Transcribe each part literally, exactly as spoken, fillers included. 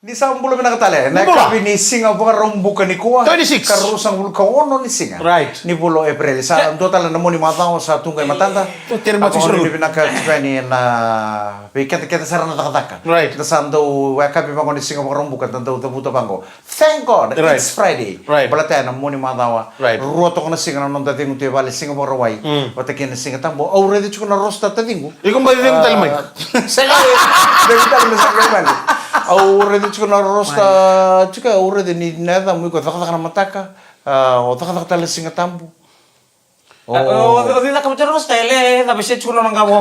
Ni sa bula vinaka tale na yakavi ni siga Vakaraubuka nikua, twenty-six, ka ruasagavulu ka ono ni siga ni vula o Epereli. Sa dua tale na mua ni macawa sa tu qai matada. Vakanuinui vinaka tiko yani na vei keda kece sara na cakacaka. Da sa dau yakavi vaqo ni siga Vakaraubuka, da dau cavuta vaqo. Thank God it's Friday. Baleta ya na mua ni macawa, rua toka na siga na noda cegu tu e vale, siga Vakarauwai vata kei na Siga Tabu. Au raica tiko na rosta, taciqu. Iko baci cegu tale mai. Sega, cegu tale mai, sega tale mai. Au raica tiko na rosta, tiko au raica ni na yacamu iko cakacaka na mataka, o cakacaka tale na Siga Tabu. O cakacaka mataka na rosta, ele cava se tiko na nona qavo.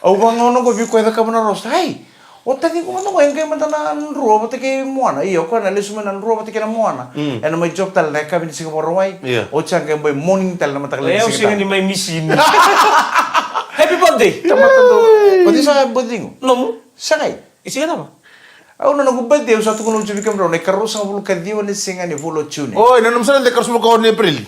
Au vagauna qo vei koya e cakava na rosta. Ai, o taciqu mada qo e qai mada na Drua vata kei Moana. Io, koya na lesu mai na Drua vata kei na Moana. Ena mai job tale na yakavi ni siga Vakarauwai. Oti a qai mai morning tale na mataka lailai ni siga. Au sega ni mai misi ni. Happy birthday. Tamata dou. O cei sa birthday qo? Nomu. Sa qai. I siga cava? Au na noqu birthday au sa tukuna oti vei kemudrau na ikaruasagavulu ka ciwa ni siga ni vula o June. Oi, na nomu sara de ikaruasagavulu ka ono ni Epereli.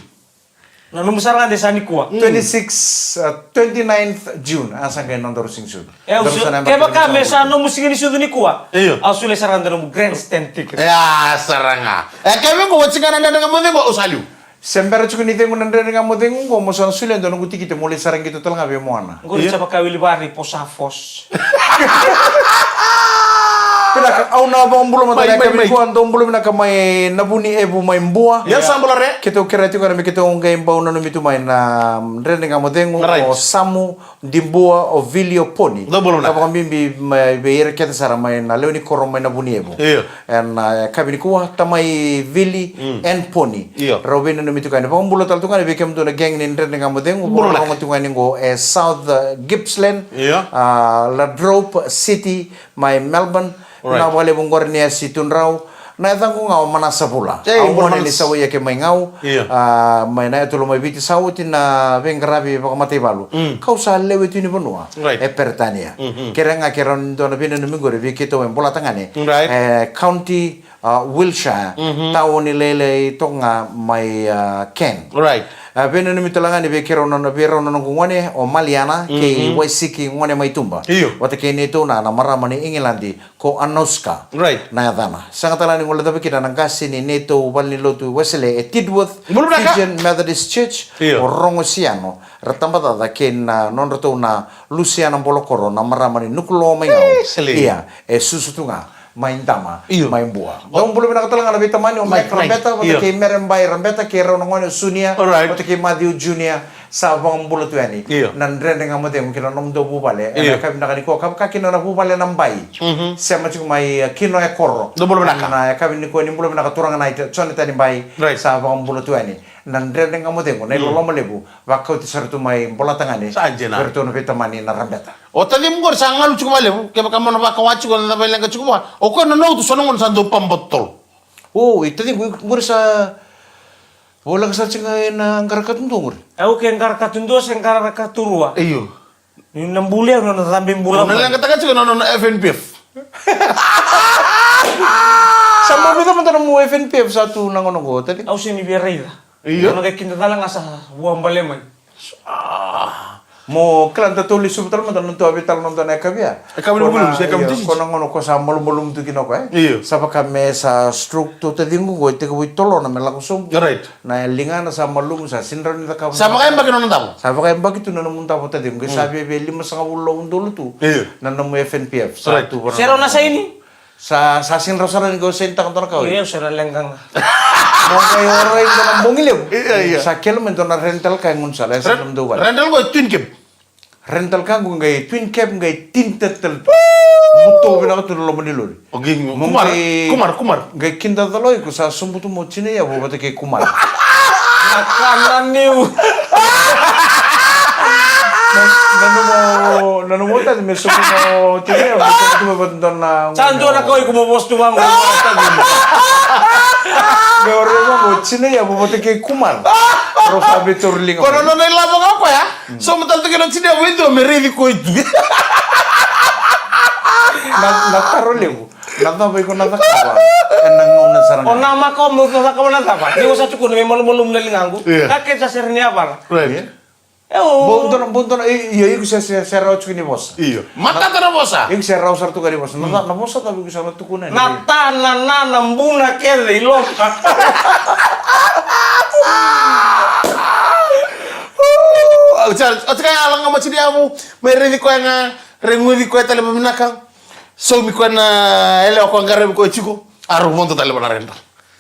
Na nomu sara ga de sa nikua. Twenty-six, uh, twenty-ninth June. A sa qai nodaru siga ni sucu. E, au su, kevaka me sa nomu siga ni sucu nikua. Io. Au solia sara ga na nomu grandstand ticket. E, a sara ga. E, kevaka o tiko ga na Dredre Ga Mo Cegu, au sa liu. Se bera tiko ni cegu na Dredre Ga Mo Cegu qo, mo sa na solia dua noqu tikite mo lai sara qito tale ga vei Moana. Qori sa vaka Wilivari po sa fos. Vinaka, au na vakabula mada na yakavi nikua, dou bula vinaka mai Navuniyevu mai Bua. Ia sa bula re. Keitou kerea tiko na me keitou qai bau nanumi tu mai na Dredre Ga Mo Cegu, o Samu, Dibua, o Vili, o Poni. Dou bula vinaka. Ka vakabibi mai vei ira kece sara mai na lewe ni koro mai Navuniyevu. Io. Ena yakavi nikua, tamai Vili and Poni. Io. Rau veinanumi tiko yani. Vakabula tale tiko yani vei kemudou na gang ni Dredre Ga Mo Cegu. Bula vinaka. Vakarorogo tiko yani qo e South, uh, Gippsland. Io. Uh, Latrobe City mai Melbourne. Right. Na vakalevu qori ni yasi tudrau. Na yacaqu ga o Manasa Vula. Ei, au gone ni Manasa. Sa wai yake mai Gau. Io. Uh, mai na yatu Lomaiviti sa oti na veiqaravi vakamataivalu. Mm. Kau sa lewe tu ni vanua. Right. E Peritania. Mhm. Kerea ga ke rau ni dua na veinanumi qori vei keitou e Bolatagane. Right. E County a, Wiltshire, taoni lailai toka ga mai, a, Cairns. Right. A, veinanumi tale ga ni vei keirau na, vei rau na noqu gone, o Maliana, kei Waisiki gone mai tuba. Io. Vata kei neitou na, na marama ni Igiladi, ko Anouska. Right. Na yacana. Sega tale ga ni guilecava kina na qase ni neitou valenilotu Wesele e Tidworth, Fijian Methodist Church, io, o Rogo Siano, ra tabacaca kei na nodratou na Lusiana Bolokoro, na marama ni Nukuloa mai Gau. Ia, e susu tu ga. Mai Dama, io, mai Bua. Dou bula vinaka tale ga na veitamani, o Mike Rabeta, vata kei Mere Bai Rabeta, kei rau na gone o Sunia, vata kei Matthew Junior, sa vakabula tu yani. Io. Na Dredre Ga Mo Cegu kei na nomudou vuvale, io, ena yakavi vinaka nikua, ka vaka kina na vuvale na Bai. Mhm. Sema tiko mai, e, Kino e Koro. Dou bula vinaka. Na yakavi nikua ni bula vinaka turaga na ita, Jonathan Bai, right, sa vakabula tu yani. Na Dredre Ga Mo Cegu, na iloloma levu, vakauti sara tu mai Bolatagane. Sa dina. Vei ratou na veitamani na Rabeta. O tacimu qori sa galu tiko valevu, kevaka mo na vakawa tiko, na cava e leqa tiko vua. O koya na notu sa na gona sa dau paba totolo. O, i tacimu qori sa voleka sa tiko ena qara katudua qori. Au ke qara katudua se qara katurua. Io. Ni na buli au na cabe bula. Na leqataka tiko na nona F N P F. Sa mo vica mada na mu F N P F sa tu na gauna qo, tacimu. Au se ni via raica. Io. Nona qai kida cala ga sa vua bale mai. Ah. Mo kila da tou lesu tale mada na tou a vei tale na dua na yakavi ya. E ka vei na ko na, io, ko na gauna ko sa malumalumu tu kina ko, e? Io. Sa vaka me sa stroke tu taciqu qo, e tekivu i tolona me lako sobu. Right. Na ligana sa malumu, sa sega ni rawa ni cakava. Sa vakayabaki na nona davo. Sa vakayabaki tu na nomu davo taciqu qo, sa viavia limasagavulu na udolu tu. Io. Na nomu F N P F. Sa tu vaka. Sero na saini. Sa, sa sega ni rawa sara ni qai sainitaka dua na ka. Io, sa na leqa ga. Mo qai orai dua na bogi levu. Io, io. Sa kele mai dua na rental car e gaunisala, e sa na dau vale. Rental car, twin cab. Rental car qo qai twin cab qai tinted tale tu. Buto vinaka tu na loma ni lori. Okay, mo Kumar, qai, Kumar, Kumar. Qai kida cala o iko sa sobu tu mo Tinaiyavu vata kei Kumar. Na kana niu. Na, na nomu, na nomu tani me sobu mo Tinaiyavu, me sobu tu me vata dua na. Sa dua na ka o iko mo vosa tu vaqo. Me ore vaqo Tinaiyavu vata kei Kumar. Rau sa veitori liga. Ko na nona ilavo ga o koya. So mo tale tu kina o Tinaiyavu e dua me raici koya tu. Na, na taro levu. Na cava iko na cakava ena gauna sara ga? O na maka o mo cakava na cava? Ni o sa tukuna me malumalumu na ligaqu. Io. Ka kece sa sere ni yavala. Right. Io. Bau dua na, bau dua na, i- io, iko se, se, se rawa tiko ni vosa. Io. Matata na vosa. Iko se rawa sara tu ga ni vosa. Na, na vosa cava iko sa na tukuna yani? Na ta, na na, na buna kece i loma. Au sa, au sa kaya alaga maci ni yavu, mai raici koya ga, reguci koya tale vavinaka. Saumi koya na yalewa ko qaravi koya tiko. A rau vodo tale vana redra.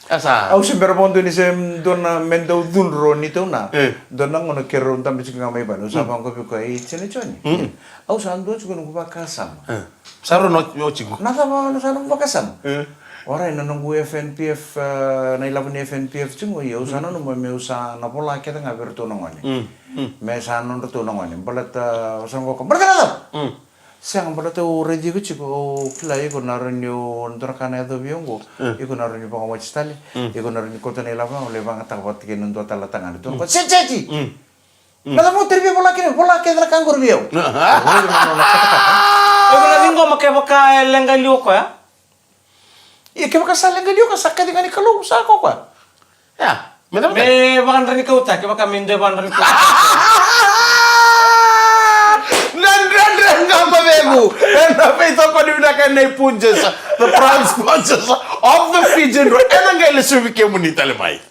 Asa. Au se bera vakadua ni se dua na me dau cudru ni tau na. E. Dua na gauna keirau dabe tiko ga mai vale, au sa vaqo vei koya, "E, Jele Joni." Mm. Au sa dua tiko noqu vakasama. E. Sa rau na o tiko. Na cava na sa noqu vakasama? E. Orai na noqu F N P F, eh, na ilavo ni F N P F tiko, ia au sa nanuma meu sa na vola kece ga vei iratou na gone. Mm. Mm. Me sa nodratou na gone. Baleta, au sa noqu, baleta na cava? Mm. Sega, baleta au raici iko tiko, au kila iko na rawa ni o dua na ka na yacovi oqo, iko na rawa ni vakawati tale, iko na rawa ni kauta na ilavo, au lai vagataka vata kei na dua tale na tagane. Tou na kaya, "Seti, seti!" Na cava mo terevi vola kina, vola kece na ka qori vei au. Iko na ciqoma kevaka e leqa liu o koya? Ia kevaka sa leqa liu o koya, sa kaci ga ni Kalou, sa ko koya. Ia, me cava? Me vakadra ni kauta, kevaka me dua e vakadra ni kauta. Na dredre ga ma veku. Ena veitokoni vinaka na ipunjas, the proud sponsors of the Fijian Roast. Ena qai lesuvi kemuni tale mai.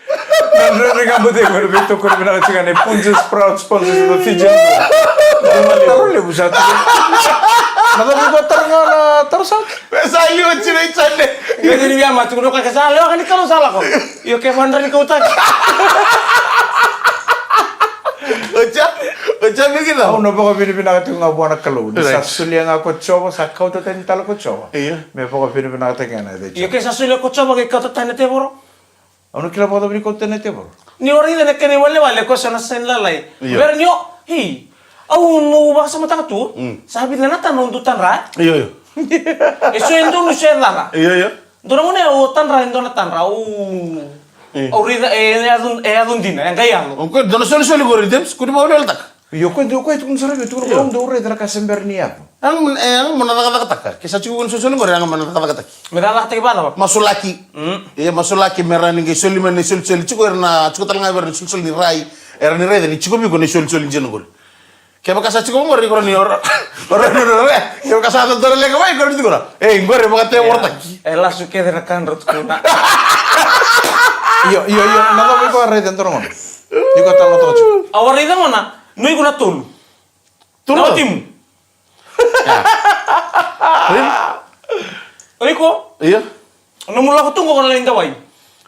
Na dredre ga ma veku, ena veitokoni vinaka tiko ga na ipunjas, proud sponsors of the Fijian Roast. Taro levu sa tu. Na cava iko taro ga na taro sa? Me sa liwa tiko na i channel. Qai ni via matu, no ka sa lewa ka ni Kalou sa lako. Io, ke vakadra ni kautaki. Oja, oja me kina. Au na vakavinavinaka tiko ga vua na Kalou. Ni sa solia ga ko Jiova, sa kauta tani tale ko Jiova. Io. Me vakavinavinakataki ga na yaca i Jiova. Io, ke sa solia ko Jiova, ke kauta tani na tevoro. Au na kila vakacava ni kauta tani na tevoro. Ni o raica na kena iwalewale ko sa na seni lalai. Io. Vera ni o, hi. Au na vakasamataka tu. Mm. Sa vica na tana au dau tadra. Io, io. E so e donu, so e cala. Io, io. Dua na gone au tadra, e dua na tadra, au, e, au raica, e, e yaco, e yaco dina, e qai yaco. O koya, dua na solisoli qori, James, kua ni vakaweleweletaka. Io, o koya, o koya tukuna sara vei, tukuna, io, au dau raica na ka se bera ni yaco. Yaga mo, e, yaga mo na cakacakataka. Ke sa tiko na solisoli qori, yaga mo na cakacakataki. Me cakacakataki vacava? Masulaki. Mm. E, masulaki, me rawa ni qai soli mai na isolisoli. Tiko era na, tiko tale ga vei ira na isolisoli ni rai. Era ni raica ni tiko vei iko na isolisoli dina qori. Kevaka sa tiko qori, iko rawa ni ora, ora, ora, ora, kevaka sa dodora leka mai, iko rawa ni tiko ra. Ei, qori, vakatevorotaki. E lasu kece na ka drau tukuna. Io, io, io, na cava iko a raica e dua na gauna? Iko a talanoataka tiko. Au a raica gauna, no iko na tolu. Tolu? Na watimu. Ia. Oi? O iko? Io. Nomu lako tu qo ko na lai dawai.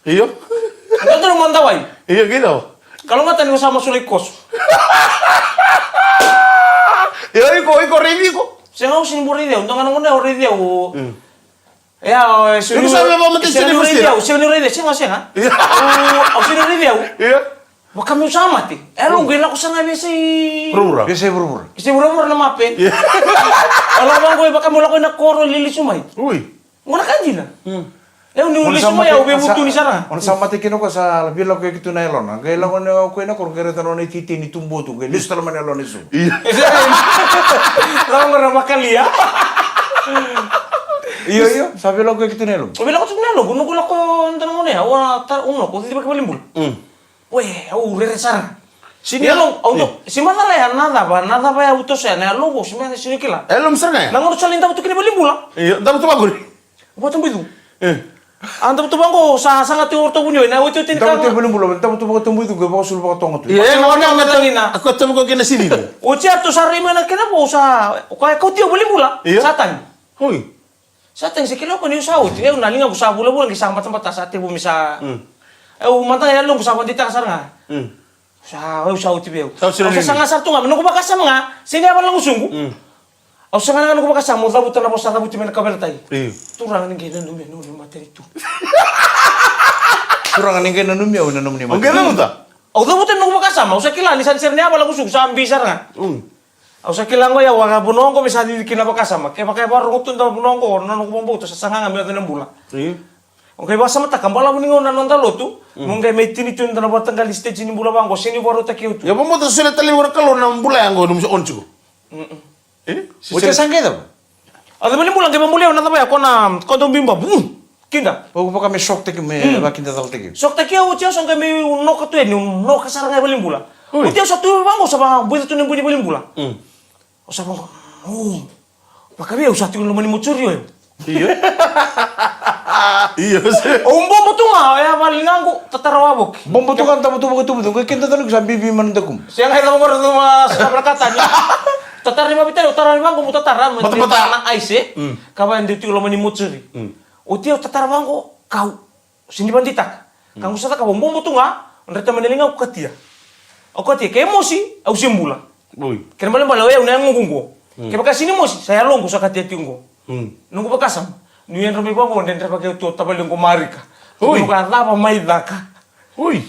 Io. Dodonu mo dawai. Io, kei cava? Kalougata ni o sa masulaki koso. Io, iko, iko raici iko. Sega, au sega ni bau raici au. Dua ga na gauna au raici au. Mm. Ia, o, e, sega ni, iko sa via vakamatei, sega ni raici au. Sega ni raici au, sega, sega. Io. Au, au sega ni raici au. Io. Vaka meu sa mate. E, yaloqu e lako sara ga vei yasai vuravura. Vei yasai vuravura. Yasai vuravura na mape. Io. Au lako vaqo, e vaka meu lako ina koro, lelesu mai. Ui. Qo na ka dina. Mm. Au ni lesu mai, au veivutuni sara ga. O na sa mate kina o koya, sa veilakoyaki tu na yalona. Qai lako na o koya ina koro, qai raica na nona iteitei ni tubu tu, qai lesu tale mai na yalona e sucu. Io. Lako qo na vakalia. Io, io, sa veilakoyaki tu na yaloqu. Au veilako tu na yaloqu, noqu lako dua na gauna ya, au a ta, au lako, au cici vakavalibula. Mm. We, au rere sara. Sini, io, yaloqu, au, io, dau, se macala ya, na cava, na cava ya au toso ya, na yaloqu, se macala, sini kila. Yalomu sara ga ya? Na gauna au sa lai davo tu kina i valenibula. Io, davo tu vaqori. Au vakatabui tu. E. A davo tu vaqo, sa saga tu o ratou vuniwai, na iotioti ni ka. Davo tu i valenibula, davo tu vakatabui tu, qai vakasulu vakatoga tu. Io, e, na gauna au na tagi na. A koya tavi koya kei na sini. Oti ya ratou sa rai mai na kena vo, sa, o koya kauti au valenibula. Io. Sa tagi. Oi. Sa tagi, se kila o koya niu sa oti, au na ligaqu sa vulavula qai sa batabata, sa tevu me sa. Mm. Au mada yaloqu sa vakadeitaka sara ga. Mm. Sa, au sa oti vei au. Sa oti. Au sa saga sara tu ga me noqu vakasama ga, sega ni yavala na gusuqu. Mm. Au saga ga noqu vakasama, au cavuta na vosa cavuti mai na kauveilatai. Io. Turaga ni qai nanumi au, nanumi au, matanitu. Turaga ni qai nanumi au, nanumi au, matanitu. O qai cavuta? Au cavuta noqu vakasama, au sa kila ni sa, sega ni yavala na gusuqu, sa bi sara ga. Mm. Au sa kila qo ya, au a vanua qo me sa cici kina vakasama. Kevaka e vakarorogo tu na vanua qo, na noqu vakabauta sa saga ga me yaco na bula. Io. O qai vakasamataka, balavu ni gauna na noda lotu, mm, mo qai mai tini tu ena dua na vakataqali stage ni bula vaqo, sega ni vakarautaki au tu. Ia, vakabauta sa solia tale vua na Kalou na bula ya qo, nomu sa on tiko. Mm-mm. E? Oti ya sa qai cava? A cava ni bula, qai vakabulai au na cava ya, ko na, ko dau biba, vum. Kida. Au vaka me shock-taki, me vakida cala-taki. Shock-taki au, oti au sa qai mai noka tu yani, noka sara ga i valenibula. Oi. Oti au sa tu vaqo, sa vaboica tu na bui ni valenibula. Mm. Au sa vaqo. O. Vaka vei au sa tiko loma ni mochuri o. Io. Io. Au bobo tu ga, o ya vale ni gaqu, tatara wavoki. Bobo tu ga, tava tu vakatubutu, qai keda tale sa bibi mana dakum. Se ga i cava qori, cava sa na katani. Tatara ni mavitani, au tara ni vaqo, mo tatara, mo tatara na ice. Mm. Ka vaya deu tiko loma ni mochuri. Mm. Oti au tatara vaqo, kau. Sini vaditaka. Ka qu sa cakava, bobo tu ga, dreta mai na ligaqu, katia. Au katia, ke mosi, au se bula. Oi. Kena balebale, o yau na yagoqu qo. Mm. Kevaka sini mosi, sa yaloqu sa katia tiko qo. Mm. Noqu vakasama. Ni yadra mai vaqo, dredre vaka tu o tavalequ Marika. Oi. Noqu a cava mai caka. Oi.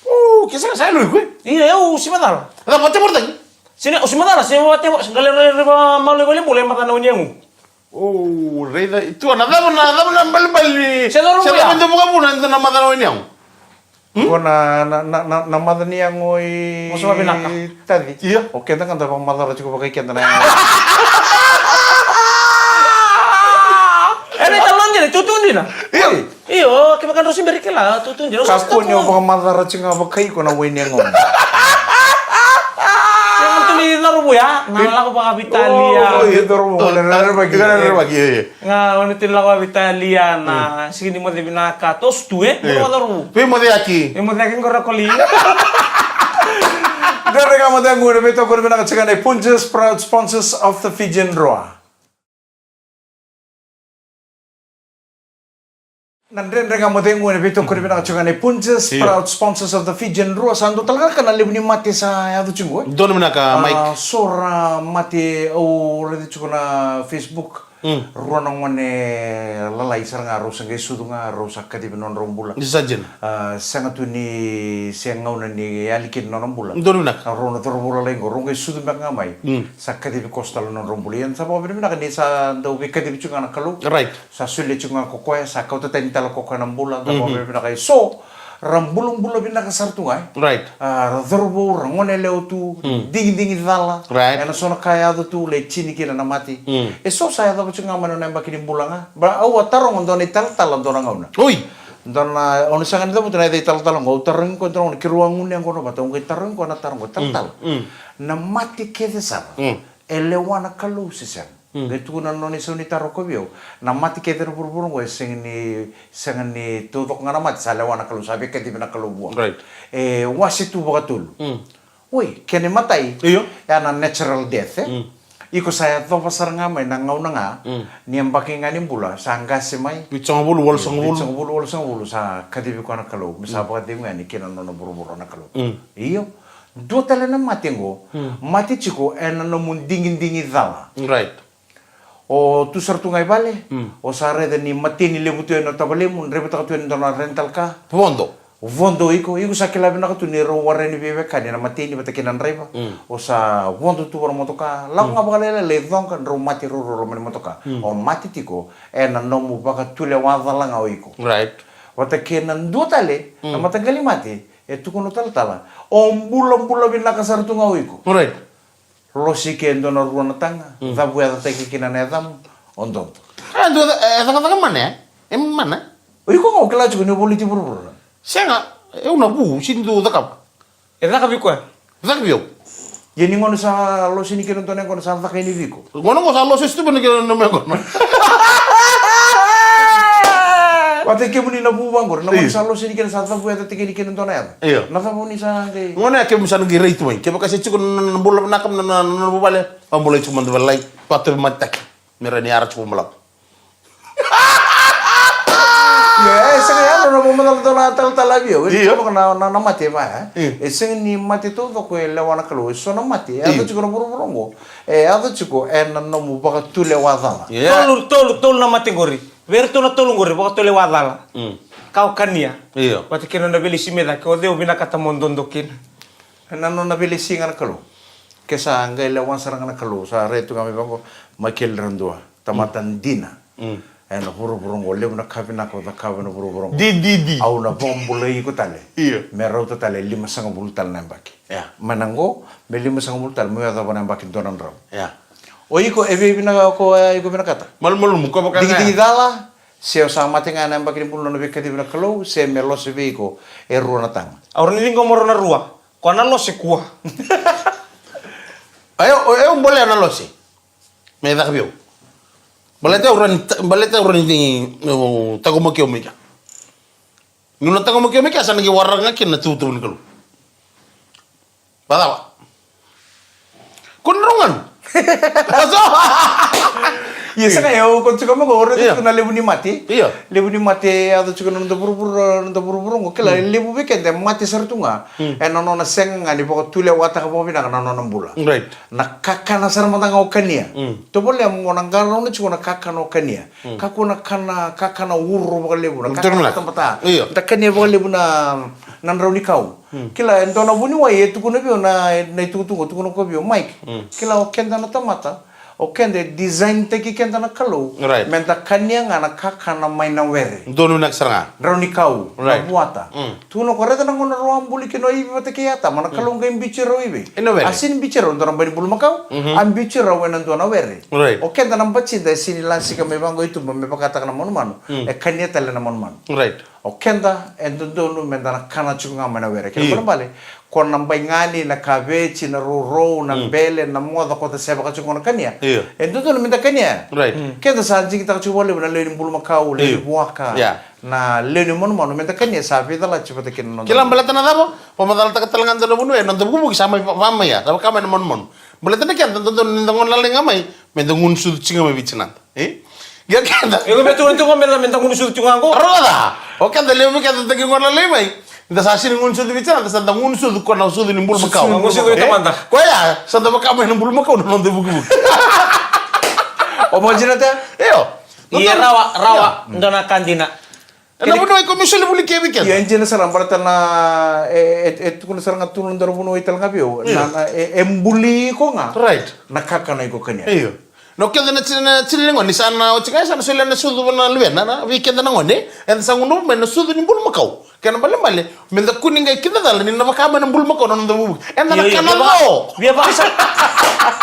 O, ke sega sa yalo iko e? Ia, au si macala. Cava, te moritaki? Sini, au si macala, se vate, se qale reva malo i valenibula, e macana o ni yagoqu. O, raica, tu na cava, na cava na balibali. Se cava, se cava, dau vakavuna, na macala o ni yago. Hmm? Ko na, na, na, na, na maca ni yago i Taci. Ia. O keda ga da vakamacala tiko vakai keda na yago. E, na talo dina, tutu dina. Ia. Io, kevaka drau se bera ni kila, tutu dina. Kakua ni o vakamacala tiko ga vakai iko na wai ni yago. Ia, o tu ni cauravou ya, na lako vakaveitalia. O, io, cauravou, na rerevaki. Na rerevaki, io, io. Ga, o ni tu ni lako vakaveitalia, na sega ni moce vinaka, toso tu, e? Io. Mo cauravou. Veimoceyaki. Veimoceyaki qo ra koli. Dredre Ga Mo Cegu, na veitokoni vinaka tiko ga nei Punjas, proud sponsors of the Fijian Drua. Na Dredre Ga Mo Cegu ena veitokoni vinaka tiko ga nei Punjas, proud sponsors of the Fijian Drua. Sa dua tale ga na ka na levu ni mate sa yaco tiko qo, e? Dua na vinaka, Mike. So ra mate au raica tiko na Facebook. Rua na gone lalai sara ga, rau sa qai sucu ga, rau sa kacivi na nodrau bula. Ni sa dina. A, sega tu ni se gauna ni yali kina na nona bula. Dua na vinaka. A, rau na cauravou lalai qo, rau qai sucu beka ga mai. Sa kacivi koso tale na nodrau bula. Ia sa vakavinavinaka ni sa dau veikacivi tiko ga na Kalou. Right. Sa solia tiko ga ko koya, sa kauta tani tale ko koya na bula, da vakavinavinaka. E so ra bulabula vinaka sara tu ga, e? Right. A, ra cauravou, ra gone yalewa tu, digidigi cala. Right. Ena so na ka e yaco tu, lai tini kina na mate. E so sa yacova tiko ga mai na nona yabaki ni bula ga. Ba, au a taroga dua na italatala dua na gauna. Oi. Dua na, au na sega ni cavuta na yaca italatala qo, au tarogi koya dua na gauna, keirau a gunu yaqona vata, au qai tarogi koya na taro qo, talatala. Na mate kece sara e lewa na Kalou se sega? Qai tukuna na nona isau ni taro ko vei au, na mate kece na vuravura qo e sega ni, sega ni taucoko ga na mate, sa lewa na Kalou, sa veikacivi na Kalou vua. Right. E wase tu vakatolu. Oi, kena imatai, io, ya na natural death, e? Iko sa yacova sara ga mai na gauna ga ni yabaki ga ni bula, sa qase mai. Vitusagavulu, walusagavulu. Vitusagavulu, walusagavulu, sa kacivi koya na Kalou, me sa vakacegu yani kina nona vuravura na Kalou. Io. Dua tale na mate qo, mate tiko ena nomu digidigi cala. Right. O tu sara tu ga i vale, o sa raica ni mateni levu tu yani o tavalemu, draivataka tu yani dua na rental car. Vodo. Vodo iko, iko sa kila vinaka tu ni rau ware ni veiwekani na mateni vata kei na draiva. O sa vodo tu vua na motoka, lako ga vakalailai, lai coqa, drau mate ruarua loma ni motoka. O mate tiko ena nomu vakatulewa cala ga o iko. Right. Vata kei na dua tale na mataqali mate, e tukuna o talatala, o bulabula vinaka sara tu ga o iko. Right. Losi ke dua na rua na taga, cavu yacataki kina na yacamu, o dodo. E dua, e cakacaka mana, e? E mana? O iko ga o kila tiko ni o voliti vuravura. Sega, e, au na vu, sini dua cakava. E caka vei koya? Caka vei au. Ia ni gauna sa losi ni kina dua na yaqona sa caka yani vei iko. Gauna qo sa losi tu vei na kina na yaqona. Vata kemuni na vu vaqori, na gauna sa losi ni kina sa cavu yacataki ni kina dua na yaca. Io. Na cava ni sa qai. Gauna ya kemuni sa na qai rai tu mai. Kevaka se tiko na, na, na bula vinaka, na, na, na, na vuvale. Au bula tiko mada valai. Vata vei mataki. Me ra ni ara tiko balavu. Ia, e sega ya na nomu macala dua na talatala vei au. Io. Na, na, na mate va, e? Io. E sega ni mate taucoko e lewa na Kalou. E so na mate e yaco tiko na vuravura oqo. E yaco tiko ena nomu vakatulewa cala. Ia. Tolu, tolu, tolu na mate qori. Vei iratou na tolu qori, vakatulewa cala. Ka o kania. Io. Vata kei na nona veilesi me cake, o cei o vinakata mo dodo kina? Ena nona veilesi ga na Kalou. Ke sa qai lewa sara ga na Kalou, sa rai tu ga mai vaqo, Maikeli Radua. Tamata dina. Ena vuravura oqo, levu na ka vinaka o cakava ena vuravura oqo. Di, di, di. Au na vakabulai iko tale. Io. Me rauta tale e limasagavulu tale na yabaki. Ia. Mai na qo, me limasagavulu tale, me yacova na yabaki dua na drau. Ia. O iko, e vei vinaka ko, e, iko vinakata? Malumalumu, ko vaka ga. Digidigi cala, Se o sa mate ga ena yabaki ni bula na nona veikacivi na Kalou, se me lose vei iko e rua na taga. Au rawa ni ciqoma o rau na rua. Ko na lose kua. Ayo, o, e, o bolea na lose. Me caka vei au. Baleta au rawa ni, baleta au rawa ni, o, taqomaki au mai kea. Niu na taqomaki au mai kea, sa na qai waraka ga kina na tuvatuva ni Kalou. Vacava? Ko na roganu. Ia saka e au ko tiko mai ko ore tiko na levu ni mate. Ia. Levu ni mate e yaco tiko na noda vuravura, noda vuravura qo kila levu vei keda e mate sara tu ga. Ena nona sega ga ni vakatulewataka vakavinaka na nona bula. Right. Na kakana sara mada ga o kania. Tovolea mo na qarauna tiko na kakana o kania. Kakua na kana kakana uro vakalevu, na kakana batabata. Io. Da kania vakalevu na, na drau ni kau. Kila e dua na vuniwai e tukuna vei au na, na itukutuku, tukuna ko vei au, Mike. Kila o keda na tamata, o keda e design taki keda na Kalou. Right. Me da kania ga na kakana mai na were. Donu na sara ga. Drau ni kau, na vuata. Tukuna ko raica na gauna rau a buli kina o Ivi vata kei Atama, na Kalou qai biuti rau i vei? Ena were. A sini biuti rau dua na bai ni bulumakau, a biuti rau ena dua na were. Right. O keda na batida e sini lasika mai vaqo i tuba me vakataka na manumanu, e kania tale na manumanu. Right. O keda e dodonu me da na kana tiko ga mai na were. Kena balebale, ko na bai gali, na kaveti, na rourou, na bele, na moca, ko ta sevaka tiko na kania. Io. E dodonu me da kania. Right. Keda sa digitaka tiko vakalevu na lewe ni bulumakau, lewe ni vuaka. Na lewe ni manumanu me da kania sa veicalati vata kina na noda. Kila baleta na cava? Vakamacalataka tale ga dua na vanua e noda vukivuki sa mai va-, vamai ya, sa vaka mai na manumanu. Baleta na keda dodonu ni da gona lalai ga mai, me da gunu sucu tiko ga mai vei tinada. E? Ia keda. Io me tukuna tiko me da, me da gunu sucu tiko ga qo. Rogoca. O keda levu me keda da qai gona lalai mai. Da sa sini gunu sucu vei tinada, sa da gunu sucu ko na sucu ni bulumakau. Gunu sucu vei tamada. Koya, sa da vaka mai na bulumakau na noda vukivuki. O mo jina ta? Io. Ia rawa, rawa, dua na ka dina. Ena vanua iko me soli vuli ke vei keda. Ia e dina sara baleta na, e, e, e tukuna sara ga tu na dua na vanua i tale ga vei au. Io. Na, na, e, e buli iko ga. Right. Na kakana iko kania. Io. Na o keda na tina, na tina ni gone, ni sa na oti ga, sa na solia na sucu na luvena, na, vei keda na gone, eda sa gunuva mai na sucu ni bulumakau. Kena balebale, me da kua ni qai kidacala ni na vaka mai na bulumakau na noda vukivuki. Eda na kana qo. Via vasa.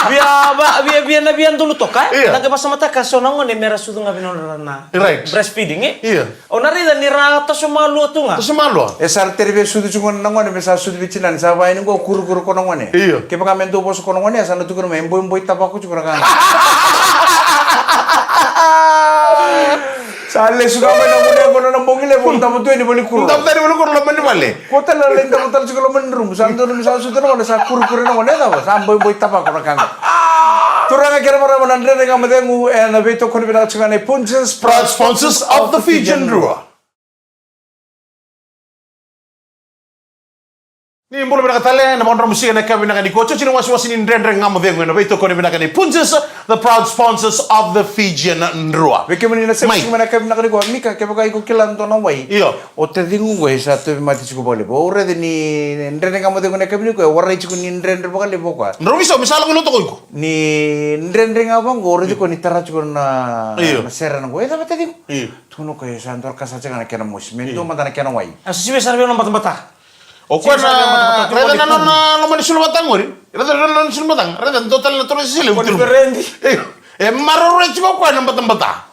Via va, via, via na via donu toka, e? Io. Na qai vasamataka so na gone me ra sucu ga vei nodra na breastfeeding, e? Io. O na raica ni ra toso malua tu ga. Toso malua. E sa ra tere via sucu tiko na gone, me sa sucu vei tinani, sa vaya ni qo kurukuru ko na gone. Io. Kevaka me dou vosa ko na gone, sa na tukuna mai, e boiboi tavako tiko na ka. Sa lesu ga mai na gone ko na bogi levu, davo tu yani vale ni kuro. Davo tu yani vale ni kuro, loma ni vale. Ko tale na lai davo tale tiko loma ni rumu, sa donu me sa sucu na gone, sa kurukuru na gone, cava, sa boiboi tavako na ka ga. Turaga kei na marama, na Dredre Ga Mo Cegu ena veitokoni vinaka tiko ga nei Punjas, proud sponsors of the Fijian Drua. Ni bula vinaka tale, na vakadromu siga na ka vinaka ni ko tiko ni wasewase ni Dredre Ga Mo Cegu ena veitokoni vinaka nei Punjas, the proud sponsors of the Fijian Drua. Vei kemuni na sema siga na ka vinaka ni ko Mika, kevaka iko kila dua na wai. Io. O taciqu qo e sa tauvimate tiko vakalevu. Au raica ni Dredre Ga Mo Cegu na ka vinaka ni ko e warai tiko ni dredre vakalevu o koya. Drau ni sau, me sa lako loto ko iko. Ni dredre ga vaqo, au raica ko ni tara tiko na, na sere na qo. E cava taciqu? Io. Tukuna o koya e sa dua ka sa tiko na kena mosi. Me dua mada na kena wai. A sisivi sara vei na batabata. O koya na, raica na nona loma ni suluvata qori. Raica na loma ni suluvata. Raica dua tale na toro sisili. Ko ni ferendi. Io. E maroroi tiko o koya na batabata.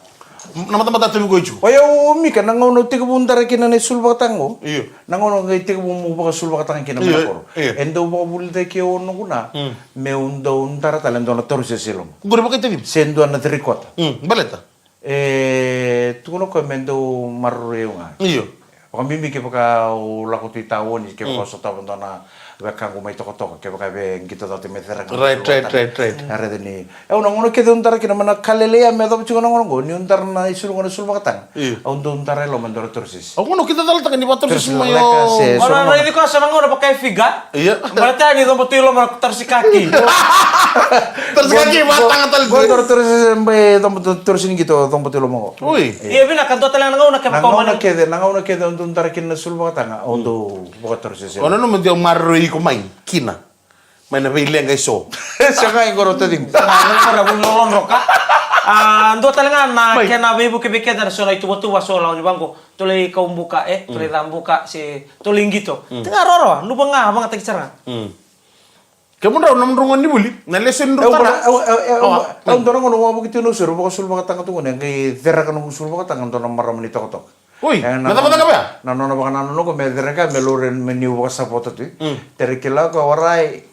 Na batabata tavi ko i tiko. Oya o Mika, na gauna au tekivu dara kina na isuluvata qo. Io. Na gauna au qai tekivu meu vakasuluvata kina mai na koro. Io. E dau vakavulitaki au o noqu na. Meu dau dara tale dua na toro sisili. Qori vakaitavi. Se dua na three quarter. Baleta. E tukuna o koya me dau maroroi au ga. Io. Vakabibi kevaka au lako tu i taoni, kevaka au sotava dua na wekaqu mai Tokatoka, kevaka e via qito cata mai Cere ga. Right, right, right, right. Na raica ni, e, au na gauna kece au dara kina mai na ka lailai ya me yacova tiko na gauna qo, niu dara na isulu, gauna isulu vakataga. Io. Au dau dara e loma e dua na torosisi. Au gauna au kidacala taka ni vakatorosisi mai o. Torosisi leka se. Au na raici koya sa na gauna vaka e figa. Io. Baleta ni coba tu i loma na torosisi kaki. Torosisi kaki, vataga tale tu. Torosisi, bai coba tu, torosisi ni qito, coba tu i loma qo. Ui. Ia vinaka, dua tale na gauna kevaka o mani. Na gauna kece, na gauna kece au dau dara kina na sulu vakataga, au dau vakatorosisi. O nanuma de au maroroi iko mai kina. Mai na veileqa eso. Sa qai qoro taciqu. Sa qai qoro, vuli lolodroka. A, dua tale ga na kena veivuke vei keda na so na ituvatuva so lawa ni vaqo. Tolei kau buka, e, tolei ca buka, se tolei qito. Te ga roroa, luva ga, vagataki sara ga. Kemudrau, nomudrau gone ni vuli, na lesoni drau tara. Au dua na gauna au a vuki tiko na usuru, vakasuluvakataga tu gone, qai cereka noqu suluvakataga dua na marama ni tokatoka. Oi, na cakacaka vea? Na nona vakanananu qo me cereka, me laurai me niu vakasavota tu. Tere kila ko warai.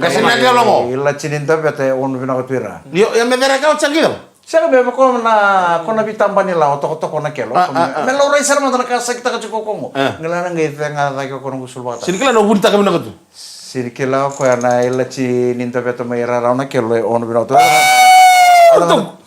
Qase na kelo qo. Ila tini daveta e ono vinaka tu ira. Io, ia me cereka o tsa qidava. Sega me vaka na, ko na vitabani la o tokotoko na kelo. Me laurai sara mada na ka sa kitaka tiko ko qo. Qila na qai cega cake ko noqu suluvakataga. Sini kila na vunitaka vinaka tu. Sini kila o koya na ilati ni daveta mai rarau na kelo e ono vinaka tu.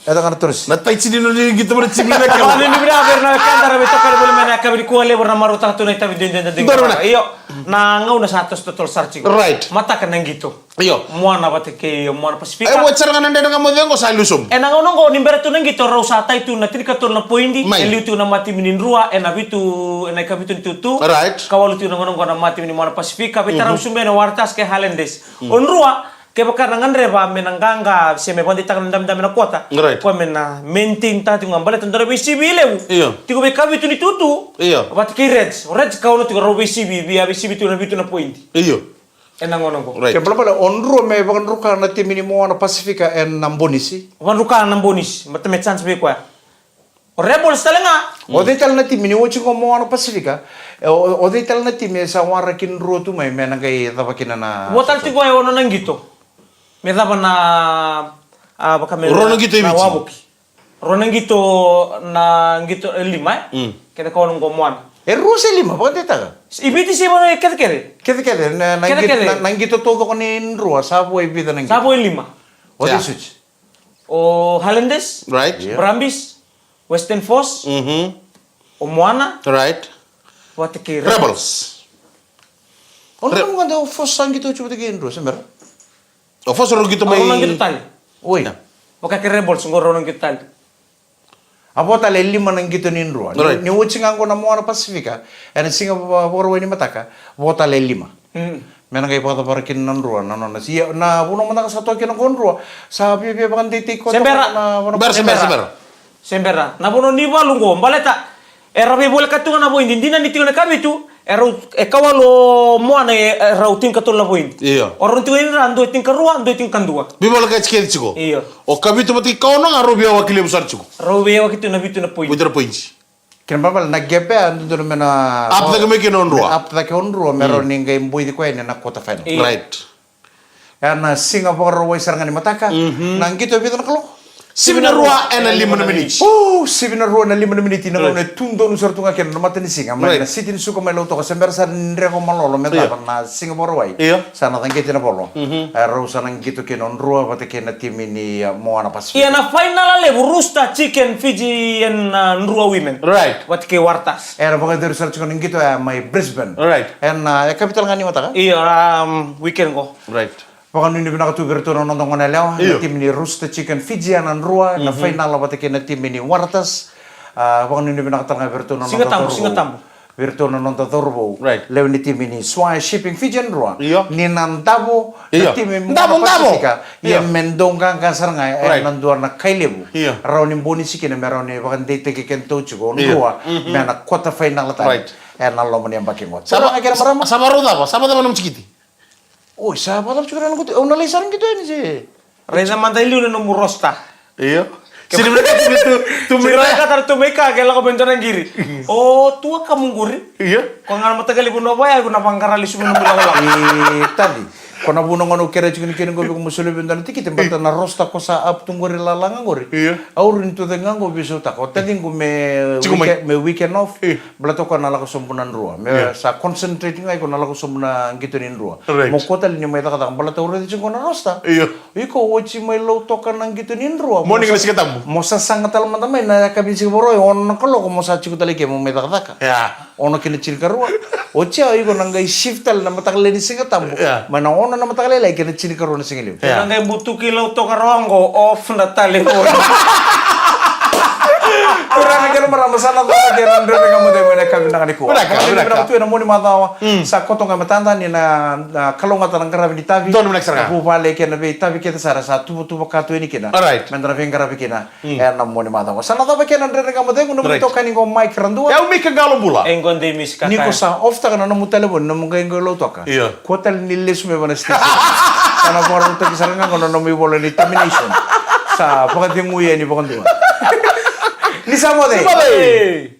E da gana torosi. Na tai tini no ni qito mara tini na kelo. Ni vinaka vei ira na wekada ra veitokani voli mai na yakavi nikua, levu ra marautaka tu na itavi duidui da digi. Io, na gauna sa toso totolo sara tiko. Right. Mataka na qito. Io. Moana vata kei Moana Pasifika. E, ua sara ga na dredre ga mo cego sa liu sobu. E na gauna oqo ni bera tu na qito rau sa tai tu na tinikatolu na poidi. Mai. E liu tu na matimi ni Drua, e na vitu, e na ikavitu ni tutu. Right. Ka walu tu na gauna oqo na matimi ni Moana Pasifika. Veitaravi sobu na Waratahs kei Highlanders. O Drua, kevaka na gadreva me na qaqa se me vakadeitaka na dabedabe na kota. Right. Koya me na maintain taka tiko ga baleta dua na veisivi levu. Io. Tiko vei ikavitu ni tutu. Io. Vata kei Reds. O Reds ka ono tiko rau veisivi, via veisivi tu na vitu na poidi. Io. E na gauna oqo. Right. Ke balabala, o Drua me vakadruka na timi ni Moana Pasifika e na bonisi. Vakadruka na bonisi, mata me chance vei koya. O Rebels tale ga. O cei tale na timi ni oti qo Moana Pasifika? E, o, o cei tale na timi e sa waraki Drua tu mai me na qai cava kina na. Vo tale tiko e ono na qito. Me cava na, a, vaka me rua na qito i Viti. Wavoki. Rua na qito, na qito e lima, e? Mm. Keda ka ono qo Moana. E rua se lima, vakadeitaka? I Viti se vanua e kecekece. Kecekece, na, na qito taucoko ni Drua, sa vo e vica na qito? Sa vo e lima. O cei suti? O Highlanders, right. Brumbies, Western Force, o Moana, right. Vata kei Rebels. O na ka mo gade o Force sa qito oti vata kei Drua, se mera? O Force rau qito mai. Rau na qito tale. Oi. Vaka kei Rebels qo rau na qito tale. A vo tale e lima na qito ni Drua. Right. Ni, ni oti ga qo na Moana Pasifika, e na siga va-, Vakarauwai ni mataka, vo tale e lima. Mm. Me na qai vakacavara kina na Drua, na nona. Ia, na vanua mataka sa toka kina qo Drua, sa viavia vakadeitaki koya. Se bera. Na vanua. Bera, se bera, se bera. Se bera. Na vanua ni valu qo, baleta era veivolekati tu ga na poidi, dina ni tiko na ikavitu, e rau, e kawalu o Moana e, e rau tinikatolu na poidi. Io. O rau tiko ni ra, dua e tinikarua, dua e tinikadua. Veivolekati kece tiko. Io. O ikavitu vata kei ikaono ga rau veiyawaki levu sara tiko. Rau veiyawaki tu na vitu na poidi. Vitu na poidi. Kena balebale na gap e a dodonu me na up cake mai kina o Drua. Up cake o Drua, me rau ni qai boici koya yani na quarter final. Io. Right. E na siga Vakarauwai sara ga ni mataka. Mhm. Na qito e vica na kaloko? Sivi na rua e na lima na miniti. O, sivi na rua e na lima na miniti. Na gauna e tu donu sara tu ga kina na matanisiga mai na siti ni suka mai Lautoka, se bera sara ni dreko malolo me cava na siga Vakarauwai. Io. Sa na caqeti na volo. Mhm. E rau sa na qito kina o Drua vata kei na timi ni, a, Moana Pasifika. Ia na fainala levu, Rooster Chicken Fijian, a, Drua Women. Right. Vata kei Waratahs. Era vakayacori sara tiko na qito ya mai Brisbane. Right. E na, e, yakavi tale ga ni mataka. Io, um, weekend qo. Right. Vakanuinui vinaka tu vei iratou na noda gone yalewa, na timi ni Rooster Chicken Fijian Drua, na fainala vata kei na timi ni Waratahs. A, vakanuinui vinaka tale ga vei iratou na noda cauravou. Siga Tabu, Siga Tabu. Vei iratou na noda cauravou. Right. Lewe ni timi ni Swire Shipping Fijian Drua. Io. Ni na davo na timi Moana Pasifika. Io. Ia me dau qaqa sara ga e na dua na kai levu. Io. Rawa ni bonisi kina me rawa ni vakadeitaki kedatou tiko o Drua me na quarter final tale. Right. E na loma ni yabaki qo. Sa va-, sa, sa vakarau cava? Sa vakacava nomu tikiti? Oi, sa vakacava tiko na noqu tikiti? Au na lai sara qito yani se. Raica mada e liu na nomu roster. Io. Sini mai ka tu, tu, tu mai ka. Sini mai ka tara tu mai ka, ke lako mai dua na qiri. O, tu a kamu qori. Io. Ko ga na mataqali vanua vaya, ko na vaqara lesu mai nomu lakolako. E, tadi. Ko na vuna gona au kerea tiko ni kena qo vei iko mo solia vei dua na tikiti, baleta na roster ko sa up tu qori lalaga qori. Io. Au rawa ni tu cake ga qo veisautaka. O taciqu me weekend, me weekend off. Io. Baleta o koya na lako sobu na Drua. Me sa concentrate ga iko na lako sobu na qito ni Drua. Right. Mo kua tale ni mai cakacaka. Baleta au raica tiko na roster. Io. Iko oti mai Lautoka na qito ni Drua. Morning na Siga Tabu. Mo sasaga tale mada mai na yakavi ni Siga Vakarauwai, ono na kaloko mo sa tiko tale ke mo mai cakacaka. Ia. Ono ki na tinikarua. Oti ya iko na qai shift tale na mataka lailai ni Siga Tabu. Ia. Mai na ono na mataka lailai ki na tinikarua na sigalevu. Ia. Na qai butuki Lautoka rawa qo off na tale qo. Turaga kei na marama, sa na cava kei na Dredre Ga Mo Cegu ena yakavi vinaka nikua. Vinaka, vinaka. Vinaka tu ena mua ni macawa. Mm. Sa koto ga e matada ni na, na kalougata na qaravi ni tavi. Donu vinaka sara ga. Na vuvale kei na veitavi kece sara sa tuvatuva ka tu yani kina. All right. Meda na veiqaravi kina. Mm. Ena mua ni macawa. Sa na cava kei na Dredre Ga Mo Cegu, nomu itokani qo Mike Radua. Right. Au Mika Qalo Bula. E qo dei Misi Kakaya. Ni ko sa off taka na nomu talevoni, nomu qai qai Lautoka. Io. Kua tale ni lesu mai vana station. Sa na vakarautaki sara ga qo na nomu ivola ni termination. Sa vakacegui yani vakadua. Ni sa moce. Hey.